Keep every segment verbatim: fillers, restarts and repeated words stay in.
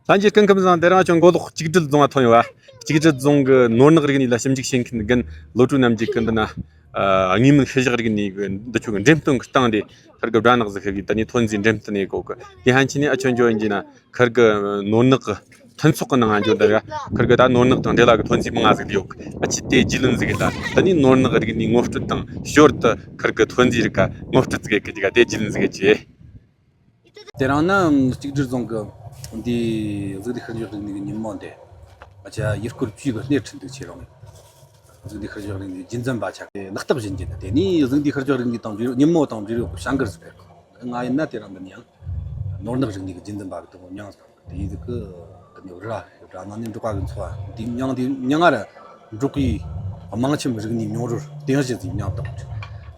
ལྷན་རྒྱས་སྐུ་ཁམས་བཟང་། དེ་རིང་ཁྱོད་མགོ་ལོག་གཅིག་སྒྲིལ་རྫོང་ང་ཐོན་ཡོད་བ། གཅིག་སྒྲིལ་རྫོང་གི་ནོར་ནག་རིག་གནས་ལ་ཞིབ་འཇུག་བྱེད་མཁན་རྒན་བློ་གྲོས་རྣམ་རྒྱལ་གྱིས་འདི་ན་ཨ་དངོས་མིན་ཤུལ་བཞག་རིག་གནས་ཀྱི་འདི་ཆོ་གི་འགྲེམས་སྟོན་གྱི་སྟེང་དེ་ཁར་གི་སྦྲ་ནག་ཟིག་ཤི་གི་ད་ནི་ཐོན་རྫས་འགྲེམས་སྟོན་ཡེ་གོ་གི། དེ་ཧན་ཆི་ནི་ཨ་ཆོན་ཇོ་ཡིན་གྱི་ན་ཁར་གི་ནོར་ནག་གི་ཐོན་ཚོགས་གི་ནང་ང་འཇོ་ད་ར་ཁར་གི་ད་ནོར་ནག་དང་འབྲེལ་བ་གི་ཐོན་རྫས་མང་ང་ཟིག་ལ་ཡོད་གི། ཨ་ཆི་དེ་རྒྱུས་ལོན་ཟིག་ལ་ད་ནི་ནོར་ནག་རིག་གནས་ངོ་སྤྲོད་དང་ཞོར་དུ་ཁར་གི་ཐོན་རྫས་རིག་ག་ངོ་སྤྲོད་ཟིག་གི་ཅིག་དེ་རྒྱུས་ལོན་ཟིག་གི་ཅི། དེ་རིང་ན་གཅིག་སྒྲིལ་རྫོང་གི་འདི་གཟུགས་འདས་ཤར་བཞག་རིག་གནས་ཀྱི་ཉིན་མོ་འདི་ང་ཆ་ཡུལ་སྐོར་བཅུའི་གི་སྣེ་ཁྲིད་འདུག་ཆེ་རུང་གཟུགས་འདས་ཤར་བཞག་རིག་གནས་ཀྱི་རྒྱུན་འཛིན་པ་ཆགས་ཏེ་ལག་བསྟར་བཞིན་གྱི་ན། དེ་ནས་གཟུགས་འདས་ཤར་བཞག་རིག་གནས་དང་འབྲེལ་ཉིན་མོ་དང་འབྲེལ་ཡོད་པའི་བྱ་འགུལ་ཟིག་རེད། ང་ཡིན་ན་དེ་རིང་འདི་ནས་ཡང་ནོར་ནག་རིག་གནས་ཀྱི་རྒྱུན་འཛིན་པ་གི་དུ་མོ་མྱངས་སོང་། དེ་ཡིན་ཟིག་གི་དེ་ནས་ར་ར་ནང་ནས་འབྲོག་པ་གི་འཚོ་བ་འདི་མྱང་འདི་མྱང་ང་ར་འབྲོག་པའི་དམངས་ཁྱིམ་རིག་གནས་མྱོང་རོལ་རྟེན་གཞི་ཟིག་མྱང་དང་།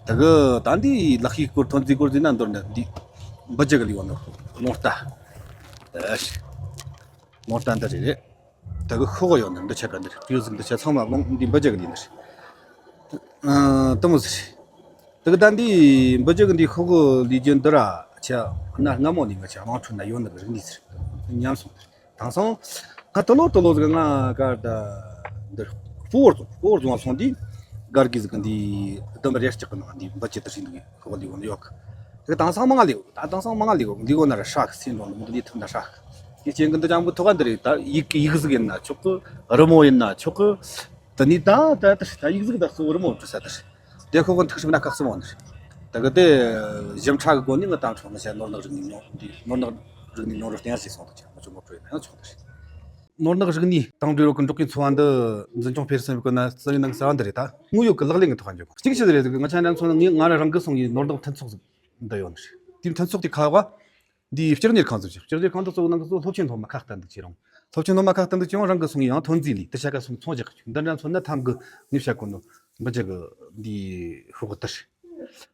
དེ་གི་ད་འདི་ལག་ཤེས་སྐོར་ཐོན་རྫས་སྐོར་ཟིན་ན་མདོར་ན་འདི་འབུ་རྒྱུ་གི་ལུས་པ་ནོར་རླུང་རྟ། རླུང་རྟ་འདི་རེད་རེད། དེ་གི་ཤོག་གུ་ཡོད་ནི་འདི་ཆ་ག་འདི་རེད། བེའུ་ཟིག་འདི་ཆ་ཚང་མ་རླུང་འདི་འབུ་རྒྱུ་གི་ལུས་འདི་རེད། ཨ་དེ་མོ་ཟིག་རེད། དེ་གི་ད་འདི་འབུ་རྒྱུ་གི་འདི་ཤོག་གུ་ལུས་རྒྱུ་འདི་ར་ཆ་གནའ་སྔ་མོ་ནས་ང་ཆ་དམངས་ཁྲོད་ན་ཡོད་ནི་གི་རིག་གནས་ཟིག་རེད། ཉམས་སོང་། དེང་སང་ང་ད་ལོ་ད་ལོ་ཟིག་ང་ག་ད་འདིར་སྤོ་བོར་སོང་། སྤོ་བོར་སོང་སོང་དུས་སྒར་གི་ཟིག་གི་འདི་ལྡུམ་ར་རེ་ལྕག་གི་ནང་འདི་འབུ་ཅི་ལྟར་ཞིག་འདུག་གི་ཁོ་ལི་བོ་ནི་ཡོད་གི། དེ་དེང་སང་མང་ལི་ད་དེང་སང་མང་ལི་གོ་ལི་གོ་ན་ར་ཧྲག་སེམས་ལོ་ནི་མི་འདུག་ལི་ཐུབ་ན་ཧྲག་གི་ཅན་གི་འདི་ཅང་པོ་ཐོག་ག་འདི་རེད། ད་ཡིག་གི་ཡིག་ཟིག་ཡིན་ན་ཆོག་གི། རི་མོ་ཡིན་ན་ཆོག་གི། ད་ནི་ད་ད་ད་ད་ཡིག་ཟིག་ད་གཙོ་བོ་རི་མོ་བྲི་ས་ད་རེད། དེ་ཁོ་གི་འཐུག་ཞིབ་ན་ཁག་སུ་མོ་ནི་རེད། ད་གི་དེ་ཞིབ་ཕྲ་གི་སྒོ་ནས་ང་དང་ཁྲོ་ང་ཞ་ནོར་ནག་རིག་གནས་ཉོ་འདི་ནོར་ནག་རིག་གནས་ཉོ་རོགས་བསྟན་ཡ་ཞིག་སོང་དུ་ཆ་ང་ཆོ་མོ་བྲོས་ན་ཡང་ཆོག་ད་རེད། ནོར་ནག་རིག་གནས་དང་འབྲེལ་བའི་འབྲོག་པའི་འཚོ་བ་འདི་འཛིན་སྐྱོང་སྤེལ་གསུམ་གི་ན་རྩ་བའི་ནང་གི་རྩ་བ་འདི་རེད། ད་དངོས་ཡོད་ཀྱི་ལག་ལེན་གི་ཐོག་འཇོག་གཅིག་ཆི་ཟིག་རེད་ཟེར་གི། ང་ཆ་འདྲ་མཚོན་ན་ངས་ང་རང་རང་གི་སོང་ཡི་ནོར་ནག་མཐུན་ཚོགས་ཟིག་འདི་ཡོད་ནི་རེད། དེའི་མཐུན་ཚོགས་དེ་ཁ་བ་འདིའི་སྤྱི་གཉེར་ཁང་ཟིག་ཅིག་སྤྱི་གཉེར་ཁང་དུ་གཙོ་བོ་ནང་གི་གཙོ་བོ་སློབ་ཆེན་སློབ་མ་ཁག་ཏུ་འདུག་ཅི་རུང་། སློབ་ཆེན་སློབ་མ་ཁག་ཏུ་འདུག་ཅི་རུང་རང་གི་སོང་ཡང་ཐོན་རྫས་ལས་དུ་ཆ་ག་སོང་ཚོང་རྒྱག་གི་འདི་འདྲ་མཚོན་ན་ཐམ་གི་ངས་བཤད་གོ་ནོ་འབུ་རྒྱུ་གི་འདི་ཤོག་གུ་དར།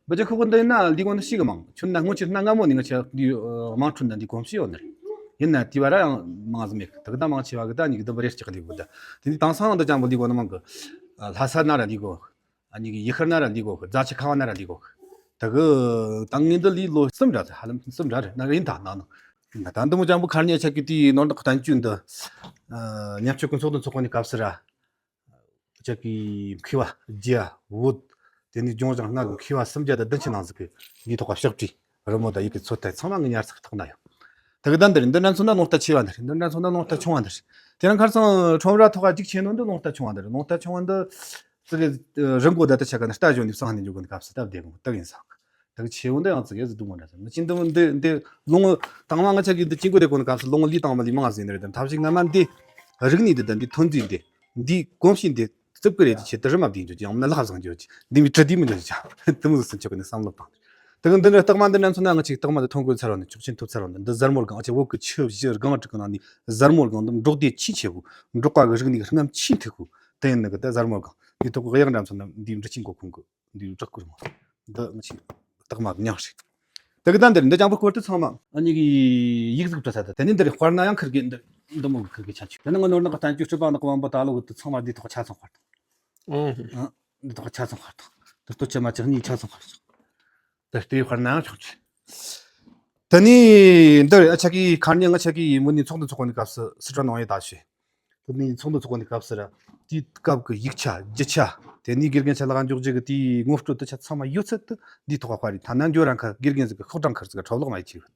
འབུ་རྒྱུ་ཤོག་གུ་འདི་ཡིན་ན་ལས་གོ་ནི་ཤི་གི་མང་ཁྱོད་ན་སྔོན་ཆད་གནའ་སྔ་མོ་ནས་ང་ཆ་འདི་དམངས་ཁྲོད་ན་འདི་གོམས་གཤིས་ཡོད་ནི་རེད། ཡིན་ན་དེ་བ་ར་ཡང་མང་ཟིག་མེད་གི། ད་གི་ད་མང་ཆེ་བ་གི་ད་ཉིག་འདི་འབུ་རེ་ལྕག་གི་ལས་གོ་ད་དེ་ནི་དེང་སང་འདི་ཅང་པོ་ལས་གོ་ནི་མང་གི། ལྷ་ས་ན་ར་ལས་གོ། ཨ་ནི་གི་ཡུལ་ཤར་ན་ར་ལུས་གོ་གི། རྫ་ཆུ་ཁ་བ་ན་ར་ལུས་གོ་གི། ད་གི་ད་ངས་འདི་ལུས་ལོ་གསུམ་འདྲ་ཟེར། ཧ་ལམ་གསུམ་འདྲ་རེད་ན་རིན་ཐང་ནང་ནང་ད་འདི་མོ་ཅང་པོ་ཁར་ཉེ་ཆ་གི་དེའི་ནོར་འདི་བསྟན་བཅོས་འདི་ཉམས་ཆོས་ཀུན་ཚོགས་འདི་ཚོགས་གོ་ནི་སྐབས་སུ་ར་ཆ་གི་མཁས་པ་རྒྱ་བོད་དེ་ནི་ལྗོངས་བྱང་ལྔ་གི་མཁས་པ་སུམ་བརྒྱ་དང་བདུན་ཅུ་ནང་ཟིག་གི་འདིའི་ཐོག་ག་ཕྱག་བྲིས། རི་མོ་དང་ཡི་གེ་ཚོད་ལྟ་ཚང་མ་ངའི་ཉར་ཚགས་ཐོག་ན་ཡོད། དེ་གི་ད་འདི་རེད། འདི་འདྲ་མཚོན་ན་རླུང་རྟ་ཆེ་བ་འདི་རེད། འདི་འདྲ་མཚོན་ན་རླུང་རྟ་ཆུང་བ་འདི་རེད། དེ་རིང་ཁར་སང་ཁྲོམ་ར་ཐོག་ག་འཇིག་ཆེ་ནོ་འདི་རླུང་རྟ་ཆུང་བ་འདི་རེད། རླུང་རྟ་ཆུང་བ་འདི་ཙི་གི་རི་མགོ་ད་ལྟ་ཆ་ག་ནི་རྟ་བཞོན་ནས་བསང་ནས་འཇུག་གོ་ནི་སྐབས་སུ་སྟབས་བདེ་གོ་སྟབས་ཡིན་ས་གི། དེ་གི་ཆེ་བོ་འདི་ཡང་ཙི་གི་ཟི་དུ་མོ་འདྲ་ཟེར་མི་ཅི་འདི་མོ་འདི་འདི་རླུང་དང་མ་ང་ཆ་གི་འདི་ཅི་མགོ་དེ་གོ་ནི་སྐབས་སུ་རླུང་ལི་དང་མ་ལི་མང་ཟིན་ནི་རེད། དེ་ཐབས་ཤིག་སྔ་མ་འདི་རིག་གནས་འདི་དང་འདི་ཐོན་རྫས་འདི་འདི་གོམས་གཤིས་འདི། རྩིབ་ཀི་རེད་དེ་ཆེད་དུ་རི་མ་བསྡད་འཇོག་ཅིག་ཡང་མིན་ན་ལྷ་བཟང་འཇོག་ཅིག་འདི་མི་གྲི་དེ་མི་འཇོག་ཅིག་འདི་མི་ཟིག་སུན་ཆོག་གི་ནི་བསམ་བློ་བཏང་། དེ་གི་འདི་འདྲ་རྟགས་མ་འདི་འདྲ་མཚོན་ན་ང་ཅིག་རྟགས་མ་འདི་ཐོན་གོ་ཚར་བ་ནི་ཆོག་མཆན་ཐོབ་ཚར་བ་ནི་འདི་གཟར་མོ་སྒང་ཨ་ཅེ་བོད་ཀྱི་ཆུ་བཞི་སྒང་དྲུག་གི་ནང་ནས་གཟར་མོ་སྒང་འདི་འབྲོག་སྡེ་ཆེས་ཆེ་བོ་འབྲོག་པ་གི་རིག་གནས་སྔ་ཕྱིའི་ཐིག་གོ་དེ་ཡིན་ནི་གི་ད་གཟར་མོ་སྒང་འདི་ཐོག་གི་གཡག་འདྲ་མཚོན་ན་འདི་འབྲི་ཆེན་གོ་ཁུང་གི་འདི་བྲག་ཀུ་རི་མོ་འདི་ང་ཅིག་རྟགས་མ་གི་མྱང་ཧྲིག་དེ་གི་ད་འདིར་འདི་ཅང་པོ་སྐོར་དུ་ཚང་མ་ཨ་ནི་གི་ཡིག་གཟུགས་བྲི་ས་དང་དེ་ནི་འདིར་དཔར་ན་ཡང་ཁིར་གི་འདི་འདི་མོ་གི་ཁིར་གི་ཆ་ཆུ་དེ་ནི་ང་ནོར་ནག་གི་བསྟན་བཅོས་སྤྲུལ་པ་ནག་གི་དབང་པོ་ད་ལོ་གི་དུ་ཚང་མ་འདི་ཐོག་ཆ་ཚང་དཔར་དང་། ཨང་། ཨ། འདི་ཐོག་ཆ་ཚང་དཔར་དང་། འདི་ལྟོ་ཆེ་མ་ཆག་གཉིས་ཆ་ཚང་དཔར་དང་། དེ་ལྟའི་དཔར་ན་ཡང་ཆོག་ཆུ། དེ་ནི་འདིར་ཨ་ཆ་གི་ཁར་ཉེ་ང་ཆ་གི་མུ་ནི་ཚོགས་འདུ་ཚོགས་གོ་ནི་སྐབས་སུ་སི་ཁྲོན་ནང་ཡོད་ད་ཞུ། དེ་ནས་ཚོགས་འདུ་ཚོགས་པའི་སྐབས་སུ་ར་དེའི་སྐབས་ཀྱི་ཡིག་ཆ་རྒྱུ་ཆ་དེ་ནས་དགེ་རྒན་ཆ་ལག་འཇོག་རྒྱུ་གི་དེའི་ངོ་སྤྲོད་དུ་ཆ་ཚང་མ་ཡོད་ཚད་དུ་འདིའི་ཐོག་ག་དཔར་རེད། ཐ་ན་འགྱོ་རང་ཁ་དགེ་རྒན་ཟིག་གི་ཤོག་གྲངས་ཁར་ཟིག་ག་ཁྲོ་ལོག་མ་ཡི་ཆེ་ཡོད་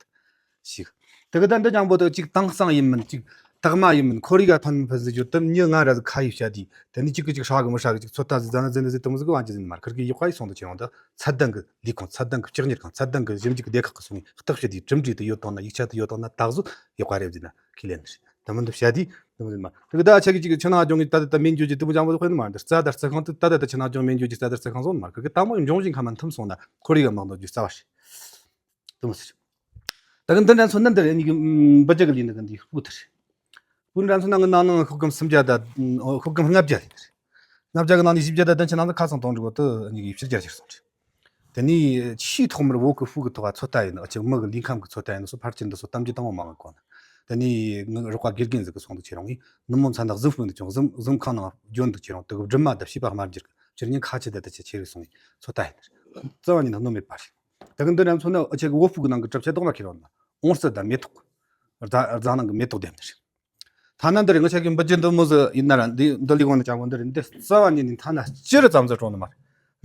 ཞིག་དེ་གི་ད་འདི་ཅང་པོ་དུ་གཅིག་དེང་སང་ཡིན་མིན་གཅིག་རྟགས་མ་ཡིན་མིན་ཁོར་ཡུག་ག་ཐོན་ཕུད་ཟིག་ཡོད་དམ་མྱི་ང་ར་ཟིག་ཁ་ཡི་བཤད་དུས་དེ་ནས་གཅིག་གི་གཅིག་ཧྲ་གི་མི་ཧྲ་གི་གཅིག་ཚོད་ལྟ་ཟིག་ཟ་ན་ཟིན་ཟིག་དུ་མི་ཟིག་གི་བང་ཅི་ཟིན་མར་ཁུར་གི་ཡོག་ག་ཡི་སོང་དུ་ཆེ་ཡོང་དུ་ཚད་ལྡན་གི་ལས་ཁུངས་ཚད་ལྡན་གི་ལྕགས་གཉེར་ཁང་ཚད་ལྡན་གི་ཞིབ་འཇུག་སྡེ་ཁག་གི་སོང་བའི་བརྟག་དཔྱད་དེའི་གྲུབ་འབྲས་དེ་ཡོད་དང་ན་ཡིག་ཆ་དེ་ཡོད་དང་ན་ད་གཟོད་ཡག་པ་རེད་ཟེར་ན་ཁས་ལེན་ནི་རེད། ད་མི་འདི་བཤད་དུས་འདི་མི་ཟེར་མ་དེ་གི་ད་ཆ་གི་ཅིག་གི་ཆུ་ནང་སྦྱོང་གི་ད་ད་ད་མེད་འཇོག་ཅིག་དེ་མོ་ཅང་པོ་དཔེ་ནི་མ་འདི་རྩྭ་དང་རྩྭ་ཁང་དེ་ད་ད་ད་ཆུ་ནང་སྦྱོང་མེད་འཇོག་ཅིག་རྩྭ་དང་རྩྭ་ཁང་སོང་མ་གི་གི་ད་མོ་འབྱུང་བཞིན་ཁ་མ་མཐུན་སོང་ན་ཁོར་ཡུག་ག་མ་འདོད་རྒྱུ་རྩ་བ་རེད། དེ་མོ་ཟེར། ད་གི་འདི་འདྲ་མཚོན་ན་འདི་རེད་ནི་གི་འབུ་རྒྱུ་གི་ལས་ནི་གི་འདི་སྤུ་དེ་རེད། སྤུ་འདྲ་མཚོན་ན་ངི་ནང་ནང་ཤོག་སྒམ་སུམ་བརྒྱ་ད་ཤོག་སྒམ་ལྔ་བརྒྱ་ལས་ནི་རེད། ལྔ་བརྒྱ་གི་ནང་ནས་བཞི་བརྒྱ་ད་བདུན་ཅུ་ནང་ལ་ཁ་ཚང་གཏོང་འགྲོ་གི་དུ་ནི་གི་ཕྱི་རྒྱ་ཕྱིར་སོང་རེད། དེ་ནས་ཆེས་ཐོག་མར་བོད་ཀྱི་ཕུག་གི་ཐོག་ག་ཚོད་ལྟ་ཡིན་ཨ་ཅེ་མི་གི་ལུས་ཁམས་ཀྱི་ཚོད་ལྟ་ཡིན་སོ་ཕར་ཕྱིན་འདི་སོ་གཏམ་རྒྱུད་དང་པོ་མང་གི་གོ་ན། དེ་ནས་ངི་རོགས་པ་དགེ་རྒན་ཟིག་གི་སོང་དུ་ཁྱེད་རང་ངས་ནུབ་མོ་མཚན་ན་གཟིམ་སྤུན་དུ་ཆུང་གཟིམ་གཟིམ་ཁང་ནང་བརྗོད་འདུག་ཁྱེད་རང་དེ་གི་སྒྲིབ་མ་དང་བྱིས་པ་དམར་འགྱུར་གི་ཕྱིར་ཉིན་ཁ་ཆེ་དེ་དེ་ཆེ་ཆེ་རིག་སོང་ངས་ཚོད་ལྟ་ཡིན་རྩ་བ་ཉིད་ནས་གནོད་མེད་པ་རེད། དེ་གི་འདི་ར་མཚོན་ན་ཨ་ཅེ་གི་བོད་ཕུག་གི་ནང་གི་གྲུབ་ཆ་རྡོག་མ་ཁྱེར་རོ་ན་འོང་རྩི་དང་མེ་ཏོག་རྫ་རྫ་ནང་གི་མེ་ཏོག་ལྡེམ་དེ་རེད། ཐ་ན་འདི་རེད། ང་ཆ་གི་འབུ་རྒྱུ་འདི་མོ་ཟིག་ཡིན་ན་ར། འདི་འདི་ལི་གོང་ནས་ཅང་པོ་འདི་རེད། འདི་རྩ་བ་ཉིད་ནས་ཐ་ན་སྤྱིར་ཙམ་ཟིག་གྲོང་ནི་མ་རེད།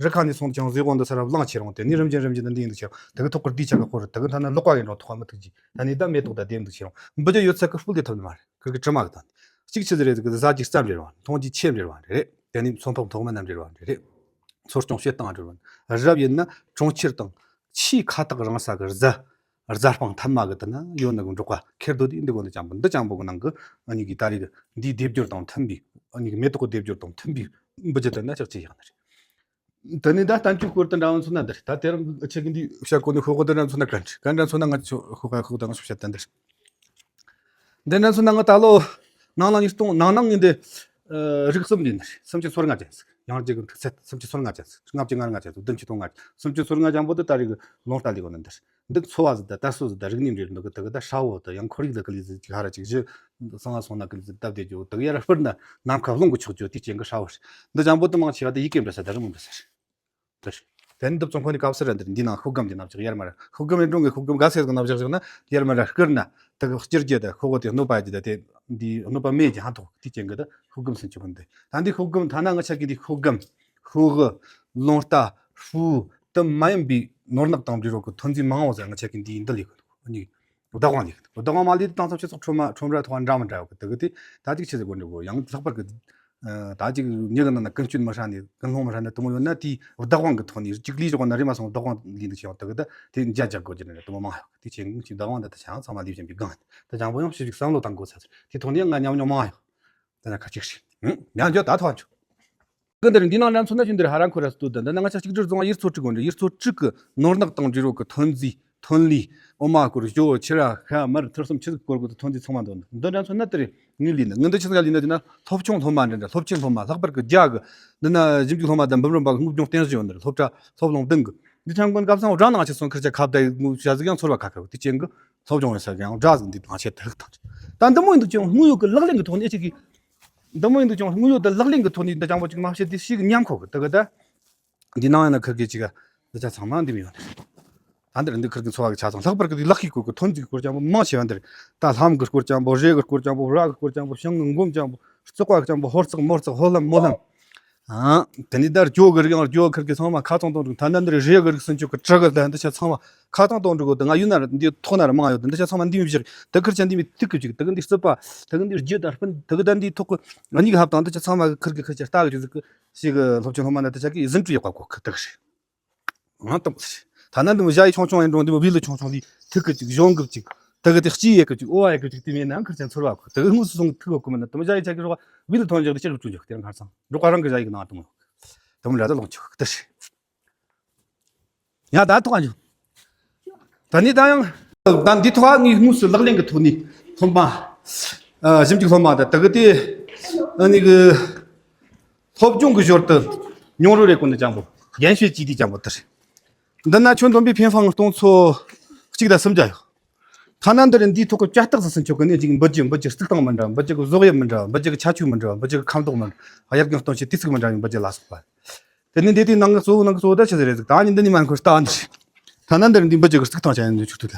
རི་ཁ་ནས་སོང་ཅང་ཟིག་གོང་འདི་ས་ར་བླངས་ཆེ་རུང་དེ་ནས་རིམ་བཞིན་རིམ་བཞིན་འདི་འདི་ཡིན་འདུག་ཆེ་རུང་། དེ་གི་ཐོག་གི་འདི་ཆ་གི་ཁོ་རེད། དེ་གི་ཐ་ན་ལོག་པ་ཡིན་རུང་ཐོག་མི་ཐུག་གི། ད་ནི་ད་མེ་ཏོག་ད་དེ་འདུག་ཆེ་རུང་། འབུ་རྒྱུ་ཡོད་ཚད་གི་ཧྥུལ་དེ་ཐུབ་ནི་མ་རེད། ཁིར་གི་དྲི་མ་གི་ད་ནི་གཅིག་ཆི་ཟིག་རེད་ཟིག་གི་ཟ་རྒྱུ་རྩ་འབྲེལ་བ། མཐོང་རྒྱུ་ཆེ་འབྲེལ་བ་རེད། དེ་ནས་ཚོང་ཕག་ཐོག་མི་རྣམས་འབྲེལ་བ་འབྲེལ་རེད། འཚོ་སྐྱོང་བྱེད་སྟངས་འབྲེལ་བ། རབ་ཡིན་ན་གྲོང་ཁྱེར་དང་ཆེས་ཁ་ཐག་རིང་ས་གི་རྫ། རྫ་སྤང་ཐ་མ་གི་དེ་ན་ཡོད་ནི་གི་འབྲོག་པ་ཁེར་སྡོད་དེ་འདི་གོ་ནི་ཅང་པོ། འདི་ཅང་པོ་གི་ནང་གི་ཨ་ནི་གི་ད་རེས་གི་འདིའི་སྡེབ་སྦྱོར་དང་མཐུན་པའི། ཨ་ནི་གི་མེ་ཏོག་གི་སྡེབ་སྦྱོར་དང་མཐུན་པའི་འབུ་རྒྱུ་དེ་ན་ཅག་ཅི་ཡག་ནི་རེད། དེ་ནས་ད་བསྟན་བཅོས་སྐོར་དུ་འདྲ་བ་མཚོན་ན་འདི་རེད། ད་དེ་རིང་ཆེ་གི་འདི་བཤད་གོ་ནི་ཤོག་གོ་དེ་འདྲ་མཚོན་ན་ག་འདྲ་ག་འདྲ་མཚོན་ན། ང་ཚོ་ཤོག་ག་ཤོག་དང་ཤོག་བཤད་དེ་འདི་རེད། འདི་འདྲ་མཚོན་ན་ང་ད་ལོ་ནང་ལ་ཉིས་སྟོང་ནང་ནང་ངི་འདི་ཨ་རིགས་གསུམ་འདི་ནི་སུམ་ཅུ་སོ་ལྔ་ཅན་ཟིག། ཡང་རྒྱུ་གི་འཁྲུག་ཚད་སུམ་ཅུ་སོ་ལྔ་ཅན་ཟིག། ལྔ་བཅུ་ང་ལྔ་ཅན་ཟིག། བདུན་ཅུ་དོན་ལྔ་ཅན། སུམ་ཅུ་སོ་ལྔ་ཅན་པོ་འདི་ད་རེས་གི་ལུང་རྟ་ལས་གོ་ནི་འདི་རེད། འདི་འཚོ་བ་ཟིག་དང་དར་སྲོལ་ཟིག་དང་རིག་གནས་འབྲེལ་འདུག་གི། དེ་གི་ད་ཧྲ་བོ་དང་ཡང་ཁོར་ཡུག་ལ་གི་ལས་ཟིག་ཧ་ར་ཅིག་གཞི་གསང་བ་སོང་ན་གི་ལས་ཟིག་སྟབས་བདེ་རྒྱུ། དེ་གི་ཡར་སྤུར་ན་ནམ་མཁའ་རླུང་གི་ཆོག་རྒྱུ་དེ་ཅན་གི་ཧྲ་བོ་རེད། འདི་ཅན་པོ་དུ་མང་ཆེ་བ་དེ་ཡི་གེ་འབྲི་ས་དང་རི་མོ་འབྲི་ས་རེད། དེ་རེད། དེ་ནི་འདི་ཙོང་ཁོ་ནི་སྐབས་སུ་ར་འདིར་འདི་ནང་ཤོག་སྒམ་གྱི་ནང་ཅིག་ཡར་མར་ཤོག་སྒམ་ཡིན་རུང་གི་ཤོག་སྒམ་ག་ཟེར་གི་ནང་བཞག་བཞག་ན། ཡར་མར་ར་བསྐུར་ན་དེ་གི་སྐྱུར་རྒྱུ་དང་ཤོག་གོ་དེ་གནོད་པ་རྒྱུ་དང་དེ་འདི་གནོད་པ་མེད་ཀྱི་ཧ་ཐོག་དེ་ཅན་གི་ད་ཤོག་སྒམ་སུན་ཆོག་གི་འདི། ད་འདི་ཤོག་སྒམ་ཐ་ན་ང་ཆ་གི་འདི་ཤོག་སྒམ་ཤོག་གུ་ལུང་རྟ་ཧྥུ་དུ་མ་ཡིན་པའི་ནོར་ནག་དང་འབྲི་རོགས་གི་ཐོན་རྫས་མང་བ་ཟེར། ང་ཆ་གི་འདི་འདི་ལས་གི་འདུག་ཨ་ནི། བདག་དབང་ལས་གི་འདུག། བདག་དབང་མ་ལས་དེ་དང་ཚབ་ཆེ་ཚོགས་ཁྲོམ་མ་ཁྲོམ་ར་ཐོག་འདྲ་མི་འདྲ་གི་དེ་གི་དེ་ད་ཅིག་ཆི་ཟེར་དགོས་འདྲ་གོ། ཡང་ལྷག་པར་གི་ཨ་ད་ཅིག་མྱི་གི་ནང་ན་ཀུན་སྤྱོད་མི་ཧྲ་ནས་ཀུན་སློང་མི་ཧྲ་ནས་དུ་མོ་ཡོད་ན། དེའི་བདག་དབང་གི་ཐོག་ནས་ཅིག་ལས་ཞོག་ན་རེ་མ་སོང་བདག་དབང་ལས་འདུག་ཆེ་བ་དེ་གི་ད་དེ་འཇའ་འཇག་དགོས་ཀྱི་རེད། དུ་མོ་མང་ཡོད་དེ་ཆེ་ངུ་ཆེ་བདག་དབང་འདི་ད་ཆ་ཚང་མ་ལས་བཞིན་པའི་སྒང་ཡིན། ད་ཅང་པོ་ཡང་ཞིབ་ཞིབ་བསམ་བློ་བཏང་དགོས་ཚ་ཚ་དེ་ཐོག་ནས་ང་ཉམས་མྱོང་མང་ཡོད། ད་ན་ཁ་ཅིག་ཤི་ཡང་འཇོག་ད་ཐོག་འཇོག་གི་འདིར་འདི་ནང་འདྲ་མཚོན་ན་ཞིག་འདིར་ཧ་རང་ཁོ་ར་སྟོད་ད་འདི་ན་ང་ཆ་གཅིག་སྒྲིལ་རྫོང་ཡུལ་ཚོ་དྲུག་གོ་འདྲ། ཡུལ་ཚོ་དྲུག་གི་ནོར་ནག་དང་འབྲི་རོགས་ཀྱི་ཐོན་རྫས་ཐོན་ལས། འོ་མ་སྐོར། ཞོ། ཕྱུར་ར། ཤ། མར། ཐུར་གསུམ་ཆུ་ཟིག་སྐོར་གོ་ཐོན་རྫས་ཚང་མ་འདོན་འདི་འདྲ་མཚོན་ན་དེ་རེད། ངའི་ལས་ནི་ངི་འདི་ཆི་ཟིག་ལས་ནི་འདི་ན་སློབ་ཆུང་སློབ་མ་འདྲ་འདྲ། སློབ་ཆེན་སློབ་མ། ལྷག་པར་གི་རྒྱ་གི་འདི་ན་ཞིབ་འཇུག་སློབ་མ་དང་འབུམ་རམས་པ་གི་སློབ་སྦྱོང་རྟེན་གཞི་ཡོད་འདི་རེད། སློབ་གྲྭ་སློབ་སློང་འདི་གི་འདི་ཆང་གོན་སྐབས་སང་འོ་གྲ་ནང་ཆེ་སོང་ཁིར་ཆ་ཁ་བརྡ་ངུ་བྱ་ཟིག་ཡང་ཚོར་བ་ཁ་ཁ་དེ་ཅན་གི་སློབ་སྦྱོང་ཡོད་ས་གི་ཡང་འདྲ་ཟིག་འདི་ནང་ཆེ་ཐག་ཐག་ད་འདི་མོ་ཡིན་འདུག་ཅིང་དངོས་ཡོད་གི་ལག་ལེན་གི་ཐོག་ནས་ཅིག་གི་འདི་མོ་ཡིན་འདུག་ཅིང་དངོས་ཡོད་དུ་ལག་ལེན་གི་ཐོག་ནས་འདི་ཅང་པོ་ཅིག་མ་བཤད་དེ་ཞིག་ཉམས་ཁོ་གི་དེ་གི་ད། འདི་ནང་ཡང་ན་ཁིར་གི་ཅིག་ག་འདི་ཆ་ཚང་མ་འདི་མི་ཡོང་ནི། ད་འདིར་འདི་ཁིར་གི་འཚོ་བ་གི་ཆ་ཚང་ལྷག་པར་གི་འདི་ལག་གི་སྐོར་གི་ཐོན་རྫས་གི་སྐོར་ཅང་པོ་མང་ཆེ་བ་འདིར། ད་ལྷམ་གི་སྐོར་ཅང་པོ། རས་གི་སྐོར་ཅང་པོ། ར་གི་སྐོར་ཅང་པོ། ཤིང་གི་འགོམ་ཅང་པོ། བཙོག་པ་གི་ཅང་པོ། ཧོར་བཙོག་མོར་བཙོག་ཧོ་ལྷམ་མོ་ལྷམ། ཨ། དེ་ནས་ད་རྒྱོ་གི་རིགས་ཡང་རྒྱོ་ཁིར་གི་ཚང་མ་ཁ་ཚང་གཏོང་འགྲོ། ཐ་ན་འདིར་རས་གི་རིགས་སུན་ཆོད་གི་གྲི་གི་ད་འདི་ཆ་ཚང་མ་ཁ་ཚང་གཏོང་འགྲོ་གི་ད་ང་ཡུལ་ན་ར་འདི་ཐོག་ན་ར་མང་ཡོད། འདི་ཆ་ཚང་མ་འདི་མི་བཞག་ད་ཁིར་ཆ་འདི་མི་ཐུག་གི་ཅིག་ད་གི་འདི་རྩིད་པ་ད་གི་འདི་རྒྱུ་ད་སྤུན་ད་གི་ད་འདི་ཐོག་གི་གཉིས་གི་ཧབ་དང་འདི་ཆ་ཚང་མ་གི་ཁིར་གི་ཁིར་ཆ་ལྟ་གི་ཅིག་ཟིག་གི་ཞིག་གི་སློབ་ཆེན་སློབ་མ་ན་དེ་ཆ་གི་ཟིན་བྲིས་ཡག་པ་གོ་ཁི་དག་ཞིག་ང་དང་ཐ་ན་འདི་མོ་ཞ་ཡི་ཆུང་ཆུང་ཡིན་རུང་འདི་མོ་བི་ལི་ཆུང་ཆུང་ལི་ཐིག་གི་ཅིག་གཞུང་གི་ཅིག་དེ་གི་དེ་སྐྱི་ཡེ་གི་ཅིག་ཨོ་ཨ་ཡེ་གི་ཅིག་དེ་མེད་ན་ཁིར་ཆ་ཚོར་བ་གོ་དེ་གི་དངོས་སུ་སོང་གི་ཐིག་གོ་གི་མིན་ན། དེ་མོ་ཞ་ཡི་ཆ་གི་རོགས་བི་ལི་ཐོན་ཅིག་དེ་ཅིག་རུ་བཅུག་ཅིག་དེ་རང་ཁར་སང་འགྲོ་ཁ་རང་གི་ཞ་ཡི་གི་ནང་དུ་མོ་དེ་མོ་ར་ད་ལོང་ཆོག་གི་དེ་ཞིག་ཡང་ད་ཐོག་ཨ་འཇུ། ད་ནི་ད་ཡང་ད་འདི་ཐོག་ངའི་དངོས་སུ་ལག་ལེན་གྱི་ཐོག་ནས་སློབ་མ། ཨ། ཞིབ་འཇུག་སློབ་མ་དང་དེ་གི་དེ་ཨ་ནི་གི་སློབ་སྦྱོང་གི་ཞོར་དུ་མྱོང་རོལ་རེ་གོ་ནི་ཅང་པོ་རྒན་ཤོས་ཀྱི་དེ་ཅང་པོ་དེ་རེད། འདི་ན་ཁྱོད་འདོན་པའི་ཕན་ཧྥང་སྟོང་ཚོ་གཅིག་དང་སུམ་བརྒྱ་ཡོད། ཐ་ན་འདི་རེད། འདིའི་ཐོག་གི་བྱ་རྟགས་སུ་སུན་ཆོད་གི་ནི་ཅིག་འབུ་རྒྱུ་འབུ་རྒྱུ་རྩིག་སྟངས་མི་འདྲ། འབུ་རྒྱུ་གི་བཟོ་དབྱིབས་མི་འདྲ། འབུ་རྒྱུ་གི་ཁྱད་ཆོས་མི་འདྲ། འབུ་རྒྱུ་གི་ཁ་མདོག་མི་འདྲ། དབྱར་དགུན་སྟོན་ཆེ་དུས་ཚིགས་མི་འདྲ་བའི་འབུ་རྒྱུ་ལ་སོགས་པ། དེ་ནི་འདི་དེའི་ནང་གི་གཙོ་བོ་ནང་གི་གཙོ་བོ་ད་ཆི་ཟིག་རེད་ཟིག། ད་ནི་འདི་ནི་མ་འཁོར་ལྟ་འདི་རེད། ཐ་ན་འདི་རེད། འདི་འབུ་རྒྱུ་གི་རྩིག་སྟངས་ཆ་ཡིན་འདི་ཆུ་ཐུག་ད།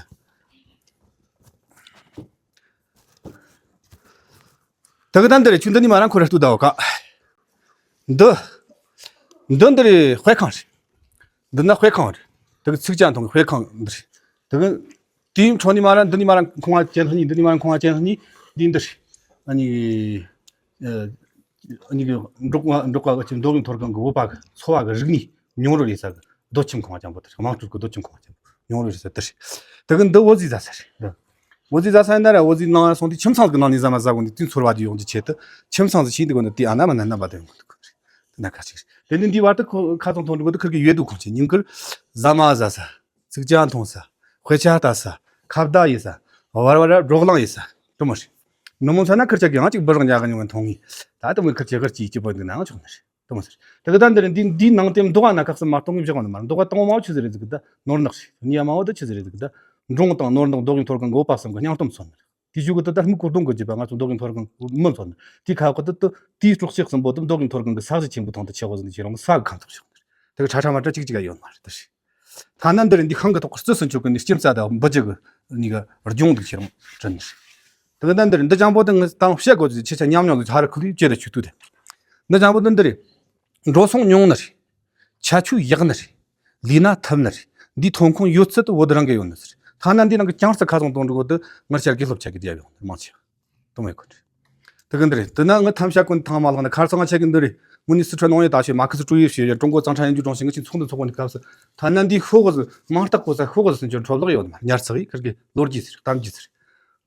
ད་གི་ད་འདི་རེད། ཁྱོད་འདི་ནི་མ་རང་ཁོ་ར་ལྟོས་ད་འོ་ཀ། འདི། འདི་འདི་རེད། དཔེ་ཁང་རེད། འདི་ན་དཔེ་ཁང་རེད། ད་གི་ཚིག་ཅན་མཐོང་གི་དཔེ་ཁང་འདི་རེད། ད་གི་དེའི་འཕྲོ་ནི་མ་ར་འདི་ནི་མ་ར་ཁང་བ་ཅན་ལྷ་ནི་འདི་ནི་མ་ར་ཁང་བ་ཅན་ལྷ་ནི་འདི་འདི་རེད། ཨ་ནི། ཨ་ནི་གི་འབྲོག་པ་འབྲོག་པ་གི་མདོ་དབུས་མཐོ་སྒང་གི་བོད་པ་གི་འཚོ་བ་གི་རིག་གནས་མྱོང་རོལ་ཡེད་ས་གི་རྡོ་ཁྱིམ་ཁང་བ་ཅན་པོ་དེ་རེད། དམངས་ཁྲོད་གི་རྡོ་ཁྱིམ་ཁང་བ་ཅན་པོ་མྱོང་རོལ་ཡེད་ས་དེ་རེད། ད་གི་འདི་འོ་ཟི་ཟ་ས་རེད། འོ་ཟི་ཟ་ས་ཡིན་ན་ར་འོ་ཟི་ནང་སོང་དུས་ཁྱིམ་ཚང་གི་ནང་ནས་ཟ་མ་ཟ་གོ་ནི་དུས་ཚོར་བ་དེ་ཡོང་རྒྱུ་ཆེད་དུ་ཁྱིམ་ཚང་ཟིག་ཤིང་དེ་གོ་ནི་དེ་ཨ་ན་མ་ན་ན་བ་དེ་ཡོང་གི་འདུག་གི་རེད། དེ་ན་ཁ་ཅིག་རེད། དེ་ནི་འདི་བར་དུ་ཁོ་ཁ་ཚང་མཐོང་འགྲོ་གི་འདུག། ཁིར་གི་ཡོད་འདུག་ཁོང་ཆེ་ཉིན་ཁར་ཟ་མ་ཟ་ས། ཚིག་ཅན་མཐོང་ས། དཔེ་ཆ་ལྟ་ས། ཁ་བརྡ་ཡེད་ས། བར་བར་བགྲོ་གླེང་ཡེད་ས། དེ་མོ་རེད། ནུབ་མོ་ཚ་ན་ཁིར་ཆ་གི་ཡང་ཅིག་འབུ་རང་ཉག་གི་ཉུང་བ་མཐོང་ངེས། ད་དེ་མོ་ཁིར་ཆ་གར་ཅིག་སྐྱིད་པོ་འདུག་ན་ཆོག་ནི་རེད། དེ་མོ་ཟེར། དེ་གི་ད་འདི་རེད། འདི་འདིའི་ནང་དེ་མདོག་ན་ཁག་སུ་མ་གཏོང་གི་བཞག་ནི་མ་རེད། མདོག་གཏོང་མའོ་ཆི་ཟིག་རེད་ཟིག་གི་ད་ནོར་ནག་ཞིག་ནི་ཡ་མའོ་ད་ཆི་ཟིག་རེད་ཟིག་གི་ད་འབྲོང་དང་ནོར་འདོགས་མདོག་གི་མཐོ་སྒང་གི་བོད་པ་གསུམ་གི་སྙིང་སྟོབས་མཚོན་ནི་རེད། དེ་ཞུ་གི་ད་ད་སྨུག་གུ་གདོང་གི་རྒྱུད་པ་ང་ཚོ་མདོག་གི་མཐོ་སྒང་མི་མཚོན་ནི་རེད། དེ་ཁ་ཁོ་ད་ད་དེའི་སྲོག་ཆགས་གསུམ་པོ་ད་མདོག་གི་མཐོ་སྒང་གི་ས་གཞི་ཆེན་པོ་ཐང་དུ་ཆེ་བ་ཟིག་ནི་ཁྱེད་རང་ས་གི་ཁམས་ཐོག་ཞོག་ནི་རེད། དེ་གི་ཁྲ་ཁྲ་མ་ཁྲ་ཅིག་ཅིག་ག་ཡོད་མ་རེད་ད་རེད། ཐ་ན་འདི་རེད། འདི་ཤིང་གི་ཐོག་གི་རྩི་སུ་འཆུག་གི་ནི་སྐྱིན་ཚ་དང་འབུ་རྒྱུ་གི་ནི་གི་ལྗོངས་འདི་ཁྱེད་རང་དྲན་ནི་རེད། ད་འདི་རེད། འདི་ཅང་པོ་དེ་ངས་ད་བཤད་དགོས་ཀྱི་ཆེ་ཆ་ཉམས་མྱོང་དུ་ཧ་ར་ཁུ་ལི་ཅེ་ར་ཆུ་ཏུ་དེ། འདི་ཅང་པོ་དེ་འདི་རེད། འགྲོ་སོང་ཉུང་ནི་རེད། ཁྱད་ཆོས་ཡག་ནི་རེད། ལས་ན་ཐབས་ནི་རེད། འདིའི་ཐོན་ཁུངས་ཡོད་ཚད་དུ་བོད་རང་གི་ཡོད་ནི་ཟེར། ཐ་ན་འདི་ནང་གི་ཀྱང་ས་ཁ་ཚང་གཏོང་འགྲོ་གོ་དུ་ངར་ཤར་གི་སློབ་ཆ་གི་དེ་ཡ་ཡོང་ནི་མང་ཆེ་བ། དུ་མེད་ཁོ་ནི། དེ་གི་འདི་རེད། དེ་ན་ངི་ཐམ་ཤ་ཀུན་ཐང་མ་ལག་ན་ཁར་སང་ང་ཆ་གི་འདི་རེད། མུ་ནི་སི་ཁྲོན་ནང་ཡོད་ད་ཤེ་མ་ཁི་སི་ཀྲུའུ་ཡེ་ཤེ་ཡ་ཀྲུང་གོ་ཙང་ཁྲ་ཡན་ཇུ་ཀྲུང་ཞིང་ངི་ཆིན་ཚོགས་འདུ་ཚོགས་པ་ནི་སྐབས་སུ་ཐ་ན་འདི་ཤོག་གི་མང་རྟགས་གོ་ས་ཤོག་གི་སུན་ཆོ་འཕྲོ་བརླག་ཡོད་མ་ཉར་ཚག་གི་ཁིར་གི་ལོ་རྒྱུས་ཟེར་གཏམ་རྒྱུད་ཟེར།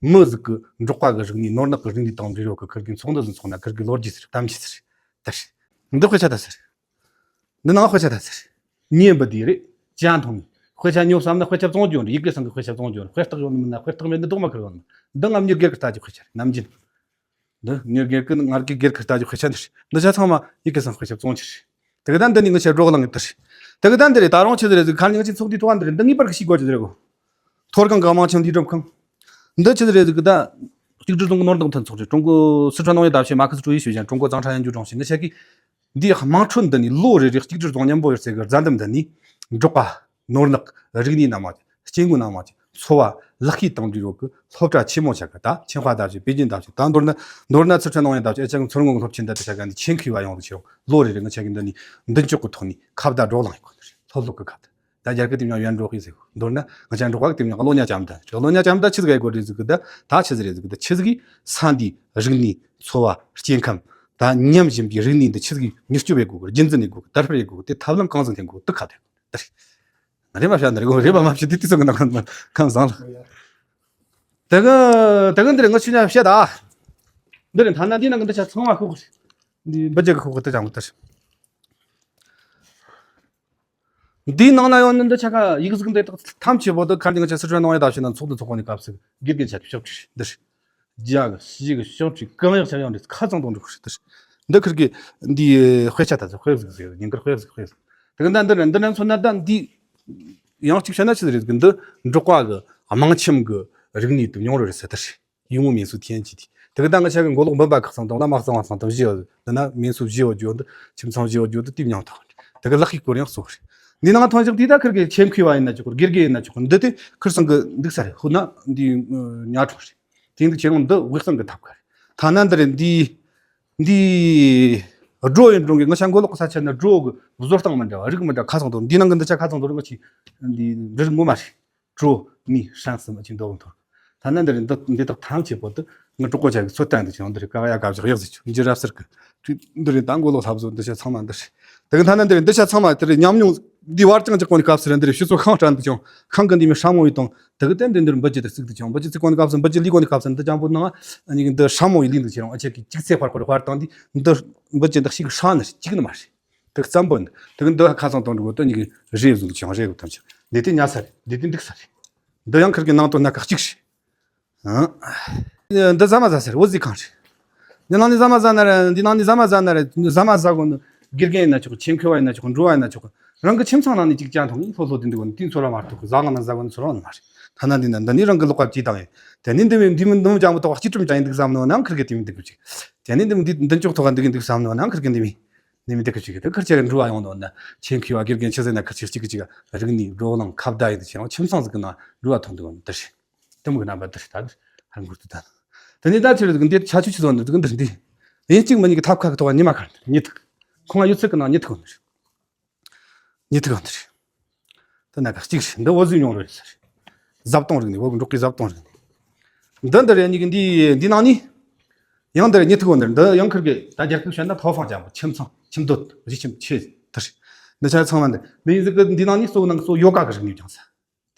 མི་ཟིག་གི་འབྲོག་པ་གི་རིག་གནས་ནོར་ནག་གི་རིག་གནས་དང་འབྲེལ་ཡོད་གི་ཁིར་གི་ཚོགས་འདུ་ཟིན་ཚོགས་ན་ཁིར་གི་ལོ་རྒྱུས་ཟེར་གཏམ་རྒྱུད་ཟེར། ད་ཧྲི། འདི་དཔེ་ཆ་ད་ཟེར། འདི་ནང་དཔེ་ཆ་ད་ཟེར། ཉེ་འབུ་དེ་རེད། ཅ་མཐོང་ནི། དཔེ་ཆ་ཉོ་བསམ་ན་དཔེ་ཆ་བཙོང་རྒྱུ་ཡོད་རེད། ཡི་གེ་སང་གི་དཔེ་ཆ་བཙོང་རྒྱུ་ཡོད་རེད། དཔེ་རྟགས་ཡོད་ནི་མིན་ན་དཔེ་རྟགས་མེད་ནི་རྡོག་མ་ཁུར་ཡོད་ནི། འདི་ང་མྱི་སྒེར་གི་ལྟ་རྒྱུ་དཔེ་ཆ་རེད། ནམ་རྒྱུན། འདི་མྱི་སྒེར་གི་ངར་གི་སྒེར་གི་ལྟ་རྒྱུ་དཔེ་ཆ་འདི་རེད། འདི་ཆ་ཚང་མ་ཡི་གེ་སང་དཔེ་ཆ་བཙོང་རྒྱུ་རེད། དེ་གི་ད་འདི་ནི་ངི་ཆ་འགྲོ་གླང་གི་དེ་རེད། དེ་གི་ད་འདི་རེད། ད་རུང་ཆི་ཟིག་རེད་ཟིག་ཁ་ཉིང་ཆི་ཚོགས་དུས་ཐོག་འདི་རེད། འདི་ངེས་པར་གི་ཤེས་དགོས་རྒྱུ་རེད་གོ། མཐོ་སྒང་གི་དམངས་ཁྱིམ་ལས་སྒྲུབ་ཁང་། འདི་ཆི་ཟིག་རེད་ཟིག་གི་ད། གཅིག་སྒྲིལ་རྫོང་གི་ནོར་འདང་མཐུན་ཚོགས་རེད། ཀྲུང་གོ་སི་ཁྲོན་ནང་ཡོད་ད་ཤེ་མ་ཁི་སི་ཀྲུའུ་ཡེ་ཤེ་ཡན་ཀྲུང་གོ་ཙང་ཁྲ་ཡན་ཇུ་ཀྲུང་ཞིང་ངི་ཆ་གི། འདིའི་དམངས་ཁྲོད་འདི་ནས་ལོ་རེ་རེ་གཅིག་སྒྲིལ་རྫོང་མཉམ་པོ་ཡོད་ཚད་གི་རྫ་འདམ་འདི་ནས་འབྲོག་པ་ནོར་ནག་རིག་གནས་རྣམ་པ་སྐྱེ་དངོས་རྣམ་པ་འཚོ་བ་ལག་ཤེས་དང་འབྲེལ་ཡོད་གི་སློབ་གྲྭ་ཆེན་མོ་ཆ་གི་ད་ཆེན་ཧྭ་ད་ཅི་པེ་ཅིན་ད་ཅི་ད་མདོར་ན་མདོར་ན་ཚུར་ཁྲ་ནང་ཡང་ད་ཅི་ཨེ་ཅག་མཚོ་སྔོན་སློབ་ཆེན་ད་ཅི་ཆ་ག་འདི་ཆེན་མཁས་པ་ཡོང་དུ་ཆེ་ཡོང་ལོ་རེ་རེ་ང་ཆ་གི་འདི་ནས་མདུན་ཅོག་གི་ཐོག་ནས་ཁ་བརྡ་བགྲོ་གླེང་ཡོད་གི་སློབ་སློབ་གི་ཁ་བརྡ། ད་རྒྱ་གི་དེ་མྱང་ཡོན་འགྲོ་གི་ཟེར། མདོར་ན་ང་ཅག་འགྲོ་ག་གི་དེ་མྱང་གློ་ཉ་ཅམ་ད་གློ་ཉ་ཅམ་ད་ཆི་ཟིག་གི་གོ་རེ་ཟིག་གི་ད་ད་ཆི་ཟིག་རེ་ཟིག་གི་ད་ཆི་ཟིག་གི་ས་འདི་རིག་གནས་འཚོ་བ་སྐྱེ་ཁམས་ད་ཉམས་བཞིན་པའི་རིག་གནས་འདི་ཆི་ཟིག་གི་མྱུར་སྐྱོབ་ཡེ་དགོས་གི་རྒྱུན་འཛིན་ཡེ་དགོས་གི་དར་སྤེལ་ཡེ་དགོས་གི་དེ་ཐབས་ལམ་གང་ཟིག་འཐེན་དགོས་དུ་ཁ་དེ་དར། ང་རེ་མ་བཤད་འདི་རེ་བ་མ་བཤད་དེ་དེ་ཚོ་གི་ནང་ཁང་བཟང་ལ། དེ་གི་དེ་གི་འདི་རེ་ང་ཆུ་ཉ་བཤད་ད། འདི་རེ་ཐ་ན་འདི་ནང་གི་འདི་ཆ་ཚང་མ་ཤོག་གི་འདི་འབུ་རྒྱག་གི་ཤོག་གི་དེ་ཅང་མི་དར། འདིའི་ནང་ན་ཡོད་ནི་འདི་ཆ་ཁ་ཡིག་གཟུགས་འདི་དག་ཐམས་ཅད་པོ་དུ་ཁ་འདི་ང་ཆ་སི་ཁྲོན་ནང་ཡ་ད་ཕྱི་ན་ཚོགས་འདུ་ཚོགས་པ་ནི་སྐབས་སུ་དགེ་རྒན་ཆ་ཕྱོགས་ཀྱི་འདིར་རྒྱ་གི་ཞི་གི་ཤོག་ཁྲི་གང་ཡག་ཆ་ཡང་འདི་ཁ་ཚང་དང་འགྲོ་ཁུ་འདིར་འདི་ཁུར་གི་འདི་དཔེ་ཆ་ད་ཚོ་དཔེ་གཟུགས་ཟེར་ཉིན་དཀར་དཔེ་གཟུགས་དཔེ་གཟུགས་དེ་གི་འདི་འདི་འདི་འདི་ཚོ་ན་ད་འདི་ཡང་གཅིག་བཤད་ན་ཆི་ཟིག་རེད་གི་འདི་འབྲོག་པ་གི་དམངས་ཁྱིམ་གི་རིག་གནས་དུ་མྱོང་རོལ་རེད་ཟེར་དར། ཡུལ་དངོས་མིན་སུ་ཐན་གྱི་དེ། དེ་གི་ད་ང་ཆ་གི་མགོ་ལོག་འབུམ་པ་ཁག་ཚང་དང་ན་མ་གཙང་བ་ཚང་དང་བཞི་ཡོད། འདི་ན་མིན་སུ་བཞི་ཡོད་རྒྱུ་འདི་ཁྱིམ་ཚང་བཞི་ཡོད་རྒྱུ་འདི་དེ་མྱང་ཐག་རེད། དེ་གི་ལག་ཤེས་སྐོར་ཡང་གཙོ་བོ་རེད། འདི་ནང་ཐོན་ཞག་དེ་ད་ཁིར་གི་ཆེམ་མཁས་བ་ཡིན་ན་ཆོག་གི་དགེ་རྒན་ཡིན་ན་ཆོག་གི་འདི་དེ་ཁིར་ཚང་གི་འདུག་ས་རེད། ཧུ་ན་འདི་ཉ་གྲོགས་རེད། དེ་འདི་ཁྱེད་རང་འདི་དབུས་གཙང་གི་ཐབས་ཀ་རེད། ཐ་ན་འདི་རེད་འདི། འདི། སྒྲོ་ཡིན་འགྲོ་གི་ང་ཆ་མགོ་ལོག་ས་ཆ་ན་སྒྲོ་གི་བཟོ་སྟངས་མི་འདྲ་བ་རིགས་མི་འདྲ་ཁ་ཚང་དང་འདི་ནང་གི་འདི་ཆ་ཁ་ཚང་དང་རིགས་ང་ཆི་འདི་འདི་རིགས་ངོ་མ་རེད། གྲོ་ནི་ཧྲན་སི་མ་ཅིག་འདོག་འཐོར། ཐ་ན་འདི་རེད་འདི་འདི་དག་ཐམས་ཅད་པོ་དུ་ང་གྲོགས་པོ་ཆ་གི་ཚོད་ལྟ་འདི་ཆ་འདི་རེད་ཀ་ཡ་ག་བཞག་ཡག་ཟིག་ཆུ་འཇི་རབ་སར་གི་འདི་རེད་ད་མགོ་ལོག་ལྷབ་བཟོ་འདི་ཆ་ཚང་མ་འདི་རེད། དེ་གི་ཐ་ན་འདི་རེད་འདི་ཆ་ཚང་མ་དེ་རེད་ཉམས་མྱོང་འདི་བར་ཀྱང་ཅི་གོ་ནི་སྐབས་སུ་རེད་འདི་རེད་ཕྱི་ཚོ་ཤང་སྲན་འདི་ཆ་ཤང་གི་འདི་མི་ཧྲ་མོ་ཡི་དང་དེ་གི་དེ་འདི་འདི་རེད་འབུ་ཅི་དེ་ཚིག་འདི་ཆ་འབུ་ཅི་ཚིག་གོ་ནི་སྐབས་སུ་འབུ་ཅི་ལི་གོ་ནི་སྐབས་སུ་འདི་ཅང་པོ་ནང་ཨ་ནི་འདི་ཧྲ་མོ་ཡི་ལི་འདི་ཆ་རང་ཨ་ཆེ་གི་ཅིག་ཚེ་ཕར་ཁོ་རེ་ཧར་དང་འདི་འདི་འབུ་ཅི་འདི་ཤིག་ཧྲ་ནི་རེད་ཅིག་ནི་མ་རེད། དེ་ཙམ་པོ་ནི། དེ་གི་འདི་ཁ་སང་དང་འགྲོ་གི་དོན་གཉིས་ཀྱི་རེད་བཟུང་གི་ཆང་རེད་གི་ཐམས་ཅད་འདི་དེ་ཉལ་ས་རེད་འདི་དེ་འདུག་ས་རེད། འདི་ཡང་ཁིར་གི་ནང་དོན་སྣ་ཁ་གཅིག་རེད། ཨང་། འདི་ཟ་མ་ཟ་ཟེར་འོ་ཟི་གང་རེད། འདི་ནང་ནི་ཟ་མ་ཟ་ན་རེད་འདི་ནང་ནི་ཟ་མ་ཟ་ན་རེད་ཟ་མ་ཟ་གོ་ནི་དགེ་རྒན་ཡིན་ན་ཆོག་གི་ཆེན་མཁས་པ་ཡིན་ན་ཆོག་གི་འགྲོ་བ་ཡིན་ན་ཆོག་གི་རང་གི་ཁྱིམ་ཚང་ནང་ནི་གཅིག་ཅང་ཐོང་ངི་ལྷོ་ལྷོ་དེ་འདུག་གོ་ནི་དེ་ཚོ་ར་མ་གཏོགས་གི་ཟ་ག་ན་ཟ་གོ་ནི་ཚོ་ར་ནི་མ་རེད། ཐ་ན་འདི་ན་འདི་ནི་རང་གི་ལོག་པ་ཅི་དང་ཡིན། དེ་ནི་འདི་མི་འདི་མི་འདི་མི་ཅང་པོ་ཐོག་གཅིག་ཁྲིམས་ཅང་ཡིན་འདུག་བསམ་ནོ་ནང་ཁིར་གི་དེ་མི་འདུག་གི་ཅིག་དེ་ནི་འདི་མི་འདི་འདི་ཅོག་ཐོག་ག་འདུག་གི་འདུག་བསམ་ནོ་ནང་ཁིར་གི་འདི་མི། ནི་མི་དེ་ཁ་ཅིག་གི་དེ་ཁར་ཆེ་རིང་འགྲོ་བ་ཡོང་དོ་ན་ཆེན་མཁས་པ་དགེ་རྒན་ཆེ་ཟེར་ན་ཁར་ཆེ་གཅིག་གཅིག་རིག་གནས་བགྲོ་གླེང་ཁ་བརྡ་ཡིན་དུ་ཆེ་རང་ཁྱིམ་ཚང་ཟིག་གི་ནང་འགྲོ་བ་ཐོན་དུ་འདིར་དེ་མོ་གི་རྣམ་པ་འདིར་ད་འདིར་ཧར་འགུར་དུ་ད་དེ་ནི་ད་ཆེ་རིག་འདི་ཆ་ཆུ་ཆུ་ཟོན་འདིར་འདིར་འདི་ཡིན་གཅིག་མིན་གཉིས་ཀྱི་ཐབས་ཁ་གི་ཐོག་ཉི་མ་ཁར་འདིར་ཉི་ཐུག་ཁོང་ཡོད་ཚད་གི་ནང་ཉི་ཐུག་འདིར། ཉི་ཐིག་གང་དེ་རེད། དེ་ན་ག་གཅིག་རེད། འདི་འོ་ཟོས་མྱོང་རེད་ཟེར། བཟའ་བཏུང་རིག་ནས་འོ་འབྲོག་གི་བཟའ་བཏུང་རིག་ནས། འདི་འདི་རེད་ཉིག་གི་འདི་འདི་ནང་ནི། ཡང་འདི་རེད་ཉི་ཐིག་འོ་འདིར་འདི་ཡང་ཁིར་གི་ད་རྒྱ་སྐད་བཤད་ན་ཐོ་ཕང་ཅང་པོ་ཁྱིམ་ཚང་ཁྱིམ་སྡོད་གཞིས་ཁྱིམ་ཆེ་དེ་རེད། འདི་ཆ་ཚང་མ་འདི་འདི་ཡིན་ཟིག་གི་འདི་ནང་ནི་གཙོ་བོ་ནང་གཙོ་ཡོ་ག་གི་རིག་ནས་ཀྱང་ཟེར།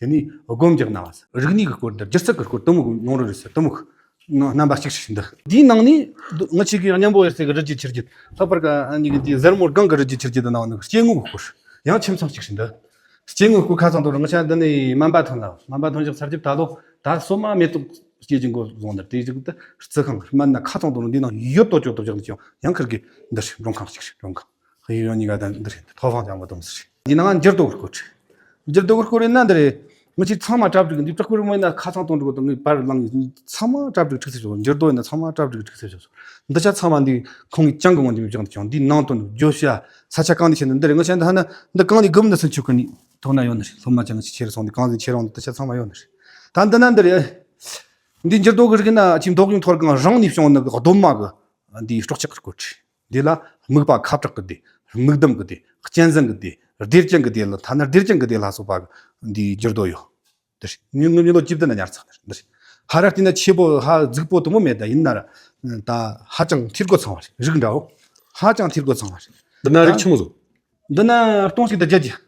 དེ་ནས་སྒོམ་རྒྱག་ན་བ་ཟེར། རིག་གནས་ཀྱི་སྐོར་འདི་སྒྱུ་རྩལ་གྱི་སྐོར་དུ་མོ་གི་ཡོང་རོགས་རེད་ཟེར་དུ་མོ་གི་རྣམ་པ་གཅིག་ཞིག་འདི། འདིའི་ནང་ནས་ང་ཆེ་གི་མཉམ་པོ་ཡོད་ཟེར་གི་རི་རྒྱུད་ཆུ་རྒྱུད་ལྷག་པར་གི་ཉིག་གི་དེའི་གཟར་མོ་སྒང་གི་རི་རྒྱུད་ཆུ་རྒྱུད་དུ་ནང་ནི་སྐྱེ་དངོས་ཀྱི་སྐོར་ཡང་ཁྱིམ་ཚང་གཅིག་ཞིག་འདི། སྐྱེ་དངོས་སྐོར་ཁ་ཚང་དུ་རུ་ང་ཆ་འདི་ནས་སྨན་པ་ཐོན་ལ་སྨན་པ་ཐོན་ཞིག་ཚར་རྒྱུད་ད་ལོ་ད་སོ་མ་མེ་ཏོག་སྐྱེ་གི་འགོ་བཟུང་ནི་དེ་ཞིག་ཏུ་རྩི་ཁང་སྨན་ན་ཁ་ཚང་དུ་རུ་འདི་ནང་ཡོད་དོ་ཅོག་ཏུ་བཞག་ནི་ཀྱང་ཡང་ཁིར་གི་འདི་ཞིག་མགྲོན་ཁང་གཅིག་ཞིག་མགྲོན་ཁང་། ཧི་ཡོ་ཉི་ག་དང་འདི་རེད། ཐོ་ཕང་ཅང་པོ་དུམ་སི་རེད། འདི་ནང་འགྱུར་ལྡོག་སྐོར་རེད། འགྱུར་ལྡོག་སྐོར་རེད་ན་འདི་རེད། ངི་ཆི་ཚང་མ་གྲ་སྒྲིག་འདི་བྲག་བརྐོས་རི་མོ་ཡིན་ན་ཁ་ཚང་གཏོང་འགྲོ་གི་འདུག་ངི་པར་བླངས་ཚང་མ་གྲ་སྒྲིག་ཁྲིག་སེ་བྱོས། འགྱུར་ལྡོག་ཡིན་ན་ཚང་མ་གྲ་སྒྲིག་ཁྲིག་སེ་བྱོས། འདི་ཆ་ཚང་མ་འདི་ཁོང་གི་ཅང་གི་ངོ་འདི་མི་བྱང་དུ་ཀྱང་འདི་ནང་དོན་བརྗོད་བྱ་ས་ཆ་གང་ནས་བྱས་ན་འདི་རེད། ངི་ཆ་འདི་ཧ་ན་འདི་གང་ནས་སྒུམ་ན་སུན་ཆུ་ཀུན་ནི་ཐོག་ན་ཡོད་ནི་རེད། སློབ་མ་ཅང་ཆི་ཁྱེར་སོང་འདི་གང་ཟིག་ཁྱེར་འོང་འདི་ཆ་ཚང་མ་ཡོད་ནི་རེད། ད་འདི་ན་འདི་རེད། འདི་འགྱུར་རྡོ་གི་རིགས་ན་ཅིག་མདོ་དབུས་མཐོ་སྒང་རང་ནས་བྱུང་ནི་གི་གདོད་མ་གི་འདི་སྲོག་ཆགས་ཀྱི་སྐོར་བྲིས། འདི་ལ་སྨུག་པ་ཁ་བྲག་གི་སྡེ། སྨུག་ལྡུམ་གི་སྡེ། གཅན་གཟན་གི་སྡེ། སྡེར་ཅན་གི་སྡེ་ལ། ཐ་ན་སྡེར་ཅན་གི་སྡེ་ལ་སོགས་པ་གི་འདི་འགྱུར་རྡོ་ཡོད། འདི་རེད། མྱི་མྱི་ལོ་བཅུ་བདུན་ན་ཉར་ཚགས་འདི་རེད། ཧ་ར་བལྟས་ན་ཆེ་པོ་ཧ་རྫིག་པོ་དུ་མོ་མེད། ད་ཡིན་ན་ར་ད་ཧ་ཅང་འཐུས་སྒོ་ཚང་བ་རེད། རིགས་འདྲ་བོ་ཧ་ཅང་འཐུས་སྒོ་ཚང་བ་རེད། འདི་ན་རིགས་ཆི་མོ་ཟིག་འདི་ན་སྟོང་གཅིག་དང་བརྒྱད་ཀྱི།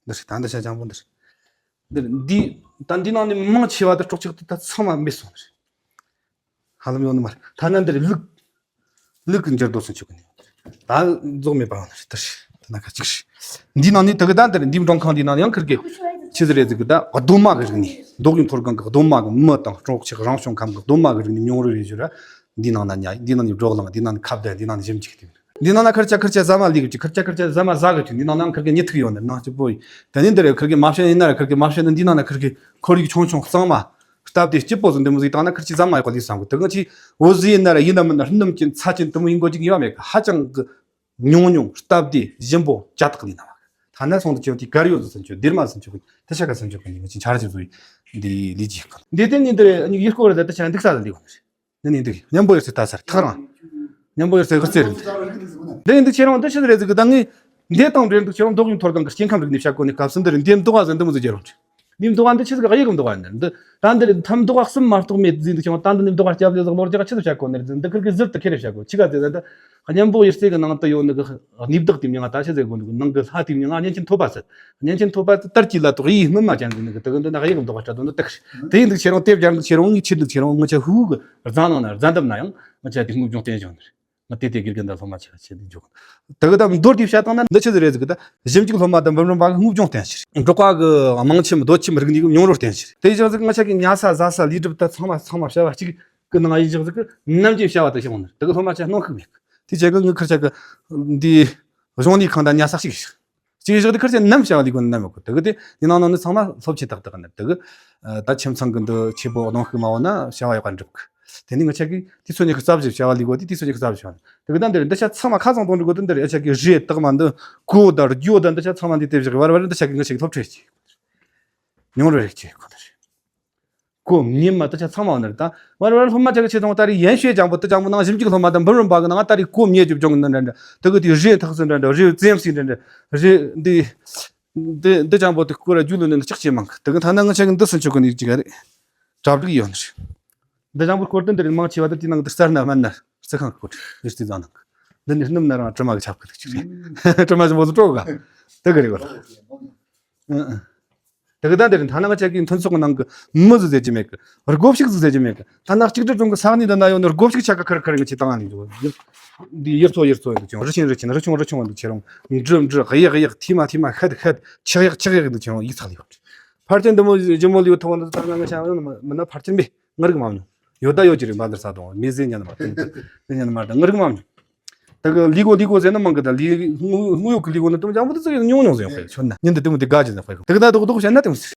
འདི་རེད། ད་འདི་ཤ་ཅང་པོ་འདི་རེད། འདི་འདི་ད་འདི་ནང་ནས་མང་ཆེ་བ་དེ་སྲོག་ཆགས་དེ་ད་ཚང་མ་མེད་སོང་རེད། ཧ་ལམ་ཡོང་ནི་མ་རེད། ཐ་ན་འདི་རེད། ལུག་ལུག་གི་འགྱུར་རྡོ་སུན་ཆོག་གི་ནི་ད་རྫོགས་མེད་པ་ཡོང་ནི་རེད། འདི་རེད། ད་ན་ཁ་ཅིག་རེད། འདི་ནང་ནས་དེ་གི་ད་འདི་རེད། འདི་མགྲོན་ཁང་འདི་ནང་ཡང་ཁིར་གི་ཆི་ཟིག་རེད་ཟིག་གི་ད་གདོད་མ་གི་རིགས་ནས། མདོ་དབུས་མཐོ་སྒང་གི་གདོད་མ་གི་མི་དང་སྲོག་ཆགས་རང་བྱུང་ཁམས་གི་གདོད་མ་གི་རིགས་ནས་མྱོང་རོལ་རེད་ཞུ་ར། འདི་ནང་ན་ཉ། འདི་ནང་ནས་བྲོ་གླང་། འདི་ནང་ནས་ཁ་བརྡ། འདི་ནང་ནས་ཞིམ་གཅིག་དེ། འདི་ནང་ན་ཁིར་ཆ་ཁིར་ཆ་ཟ་མ་ལུག་གི། ཁིར་ཆ་ཁིར་ཆ་ཟ་མ་ཟ་གི་ཆུ། འདི་ནང་ན་ཁིར་གི་ཉི་ཐིག་ཡོད་ནི་ནང་སྐྱིད་པོ་ཡིན། དེ་ནས་འདི་རེད། ཁིར་གི་མ་བཤད་ཡིན་ན་ར། ཁིར་གི་མ་བཤད་ན་འདི་ནང་ན་ཁིར་གི་ཁོར་ཡུག་ཆུང་ཆུང་གཙང་མ་སྟབས་བདེ་སྐྱིད་པོ་ཟིག་འདི་མོ་ཟིག་བཏང་ན་ཁིར་ཆ་ཟ་མ་ཡག་པོ་ལུས་བསམ་གི། དེ་གི་ཆི་འོ་ཟི་ཡིན་ན་ར་ཡིན་ན་མིན་ན་སྣུམ་ཅན་ཚྭ་ཅན་དུ་མོ་ཡིན་དགོས་ཀྱི་ངེས་པ་མེད་གི། ཧ་ཅང་གི་ཉུང་ཉུང་སྟབས་བདེ་ཞིམ་པོ་ཅ་ཐག་ལུས་ན་མ་གི། ཐ་ན་སོང་དུ་ཆེ་བ་དེ་གར་ཡོད་ཟིག་སུན་ཆོག། སྡེར་མ་སུན་ཆོག་གི། དེ་ཆ་ག་སུན་ཆོག་གི་ནི་ང་ཆི་འཆར་ཅིག་བཟོ་ཡི་འདི་ལི་ཅི་གི། འདི་དེ་ནི་འདི་རེད། ཡུལ་སྐོར་རེད། དེ་ཆ་འདུག་ས་ལ་ལུས་གོ་ནི་རེད། ནི་ནི་འདུག། མཉམ་པོ་ཡོད་ཚེ་ལྟ་སར་ཐག་རང་། མཉམ་པོ་ཡོད་ཚེ་ཧུར་རྩེ་རེད། འདི་འདི་ཁྱེད་རང་འདི་ཆི་ཟིག་རེད་ཟིག་གི། ད་ངས་འདི་དང་འབྲེལ་འདུག། ཁྱེད་རང་མདོ་དབུས་མཐོ་སྒང་གི་སྐྱེ་ཁམས་རིག་གནས་བྱ་དགོས་ནི་སྐབས་སུ་འདི་རེད། འདི་མདོ་བ་ཟིག་འདི་མོ་ཟིག་རྒྱལ་རང་རེད། འདི་མདོ་བ་འདི་ཆི་ཟིག་གི་གཡུག་གི་མདོ་བ་ནི་འདི། ད་འདི་རེད། མཐའ་མདོ་བ་གསུམ་མ་གཏོགས་མེད་ཟིག་འདུག། ཁྱེད་རང་ད་འདི་ནི་མདོ་བ་སྐྱབས་ལས་ཟིག་ལོར་རྒྱག་ཆི་ཟིག་བྱ་དགོས་ནི་རེད་ཟིག། འདི་ཁིར་གི་ཟུར་དུ་ཁྱེར་རེ་བྱ་དགོས། ཆི་ག་ཟེར་ད། གཉན་པོ་གཡུ་རྩེ་གི་ནང་དུ་ཡོད་ནི་གི་སྣུབ་བདག་དེ་མྱིང་ང་ད་ཆི་ཟེར་དགོས་འདུག། ནང་གི་ལྷ་དེ་མྱིང་ང་གཉན་ཆེན་ཐོད་པ་ཟེར། གཉན་ཆེན་ཐོད་པ་དེ་དར་གྱི་ལ་ཐོག་ཡིད་སྨིན་མ་ཅན་ཟེར་ནི་གི། དེ་གི་འདི་ན་གཡུ་གི་མདོ་བ་སྤྲད་དོ་འདི་དག་རེད། དེ་ཡིན་འདུག། ཁྱེད་རང་དེབ་སྦྱར་འདུག། ཁྱེད་རང་ངས་ཁྱེར་འདུག། ཁྱེད་རང་ངི་ཆ་ཧུ་གི་རྫ་ནང་ན་རྫ་འདབས་ན་ཡང་ངི་ཆ་དེ་སྔོ་སྦྱོང་བསྟན་བྱུང་ནི་རེད། ང་དེ་དེ་དགེ་རྒན་དང་སློབ་མ་ཆ་ཆེ་དེ་འཇོག། དེ་གི་ད་མདོར་དེ་བཤད་བཏང་ན་འདི་ཆི་ཟིག་རེད་ཟིག་གི། ད་ཞིབ་འཇུག་སློབ་མ་དང་འབུམ་རམས་པ་གི་སྔོ་སྦྱོང་བསྟན་ཕྱིར། འབྲོག་པ་གི་དམངས་ཁྱིམ་རྡོ་ཁྱིམ་རིག་གནས་གི་མྱོང་རོལ་བསྟན་ཕྱིར། དེ་བཞིན་ཟིག་ང་ཆ་གི་ཉལ་ས་ཟ་ས་ལས་སྒྲུབ་ད་ཚང་མ་ཚང་མ་བྱ་བ་གཅིག་གི་ནང་ཡིན་ཞག་ཟིག་གི་ནམ་གྱི་བྱ་བ་དེ་བྱུང་ནི། དེ་གི་སློབ་མ་ཆ་གནོན་ཤུགས་མེད་གི། དེ་བྱས་གི་ངི་ཁིར་ཆ་གི་འདི་གཞུང་ནས་ཁང་ད་ཉལ་ས་གཅིག་བཞག། གཅིག་བཞག་དེ་ཁིར་ཆ་ནམ་བྱ་བ་ལས་གོ་ནི་ནམ་ཡོད་གི། དེ་གི་དེ་ནི་ནང་ནང་ནི་ཚང་མ་སློབ་ཆེན་ཏག་ཏག་ནི། དེ་གི་ད་ཁྱིམ་ཚང་གི་འདི་ཆེ་པོ་གནོན་ཤུགས་མ་འོང་ན་བྱ་བ་ཡག་པ་འགྲུབ་གི། དེ་ནི་ངི་ཆ་གི་དུས་ཚོད་ཉི་ཤུ་རྩ་བཞི་བྱ་བ་ལས་གོ་དེ་དུས་ཚོད་ཉི་ཤུ་རྩ་བཞི་བྱ་བ། དེ་གི་ད་འདིར་འདི་ཆ་ཚང་མ་ཁ་ཚང་གཏོང་འགྲོ་གི། དེ་འདིར་ཨ་ཆ་གི་རེད་དག་མ་འདི་གོ་ད་རྒྱུ་ད་འདི་ཆ་ཚང་མ་འདི་དེ་བཞག་བར་བར་འདི་ཆ་གི་ངི་ཆ་གི་སློབ་ཁྲིད་ཅིག་མྱོང་རོལ་རེད་ཅེས་ཁོ་ན་རེད། གོ་མྱེད་མ་དེ་ཆ་ཚང་མ་འོ་ན་རེད། ད་བར་བར་སློབ་མ་ཆ་གི་ཆེ་ཐོང་ད་རེས་ཡན་ཤོས་ཅང་པོ་དེ་ཅང་པོ་ནང་ཞིབ་འཇུག་སློབ་མ་དང་འབུམ་རམས་པ་གི་ནང་ད་རེས་གོ་མྱེད་ཅུབ་ཅུང་གི་ནི་འདྲ་འདྲ། དེ་གི་དེ་རེད་ཐག་སུ་འདྲ་འདྲ། རེད་ཙེམ་སི་འདྲ་འདྲ། རེད་འདི་འདི་འདི་ཅང་པོ་དེ་སྐོར་ར་རྒྱུས་ལོན་ནི་ལྕགས་ཆེ་མང་གི། དེ་གི་ཐ་ན་ངི་ཆ་གི་འདི་སུན་ཆོག་གི་ནི་ཅིག་རེད། གྲ་སྒྲིག་ཡོད་ནི་རེད། འདི་ཅང་པོ་སྐོར་དེ་འདི་རེད། མང་ཆེ་བ་དེ་དེ་ནང་གི་དེ་སར་ན་མན་ན་རྩི་ཁང་གི་སྐོར་ཡུལ་རྩི་ཟ་ནང་གི། འདི་ནི་སྣུམ་ན་རང་དྲི་མ་གི་ཆབ་གི་དེ་ཅིག་རེད། དྲི་མ་ཞིམ་པོ་ཟིག་སྤྲོ་ག། དེ་གི་རེད་གོ། ཨ་ཨ། དེ་གི་ད་འདིར་ཐ་ན་ང་ཅག་གི་མཐུན་ཚོགས་ནང་གི་མི་ཟིག་ཟེར་གྱི་མེད་གི། སྒོ་ཕྱུགས་ཟིག་ཟེར་གྱི་མེད་གི། ཐ་ན་གཅིག་སྒྲིལ་ཚོང་གི་ས་གནས་འདི་ན་ཡོད་ནི་སྒོ་ཕྱུགས་ཆ་ག་ཁར་ཁར་ཡིན་གི་ཆི་བཏང་ང་ནི་འདུག། འདི་ཡུལ་ཚོ་ཡུལ་ཚོ་ཡིན་འདུག་ཆུང་། རི་ཆེན་རི་ཆེན། རི་ཆུང་རི་ཆུང་འདུག་ཆེ་རུང་། འབྲི་འབྲི། གཡག་གཡག། ཐི་མ་ཐི་མ། ཤད་ཤད། ཆག་ཡག་ཆག་ཡག་འདུག་ཆེ་རུང་། ཡིག་ཚགས་ལས་ཡོད། ཕལ་ཆེར་འདི་མོ་ཇི་མོ་ལས་ཡོད་ཐོག་འདི་ད་ང་ང་ཤ་མིན་ན་ཕལ་ཆེར་མེད། ང་རིག་མ་མྱོང་། ཡོད་ད་ཡོད་ཀྱི་རེད། འབའ་འདིར་ས་དང་མི་ཟེར་ཉན་མ་དང་དེ་ཉན་མ་དང་ང་རིག་མ་མྱོང་། ད་གི་ལི་གོ་ལི་གོ་ཟེར་ན་མང་གི། ད་ལི་དངོས་དངོས་ཡོད་གི་ལི་གོ་ནི་དུམ་ཅང་པོ་དེ་ཚོ་ཉུང་ཉུང་ཟེར་ཡོང་ཁོས་ཆོད་ན་ཉིན་དུ་དེ་མོ་དེ་དགའ་ཅི་ཟེར་ཁོས་དེ་གི་ད་དོག་དོག་བཤད་ན་དེ་མོ་ཟེར།